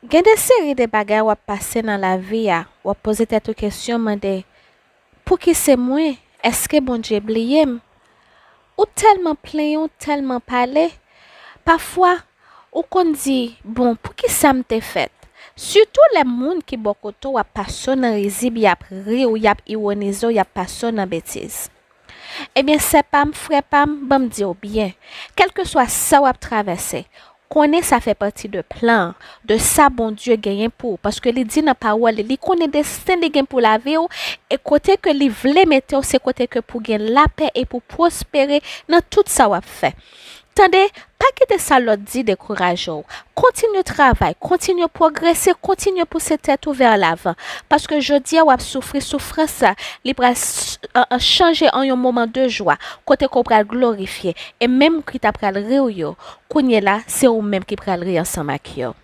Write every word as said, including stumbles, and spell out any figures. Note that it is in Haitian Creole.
Gen de seri de bagay w ap pase nan lavi a, w ap poze tèt ou kesyon, mande, "Pouki se mwen? Èske Bondye bliye m?" Ou tèlman plenyen, ou tèlman pale. Pafwa, ou konn di, "Bon, poukisa m te fèt?" Sitou lè moun ki bò kote w ap pase w nan rizib, y ap ri w, y ap iwonize w, y ap pase w nan betiz. Ebyen, sè pa m, frè pa m, ban m di w byen, kèlkeswa sa w ap travèse, konnen sa fè pati de plan, de sa Bondye genyen pou w, paske li di nan pawòl li, li konnen desten li gen pou lavi w, e kote ke li vle mete w, se kote ke pou gen lapè e pou pwospere nan tout sa w ap fè. Tande, pa kite sa lòt di dekouraje w. Kontinye travay, kontinye pwogrese, kontinye pouse tèt ou vè lavan. Paske jodi a w ap soufri, soufrans sa, li pral s- an- an chanje an yon moman de jwa, kote ke w pral glorifye. E menm ki ta pral ri w yo, kounye la, se ou menm ki pral ri ansanm ak yo.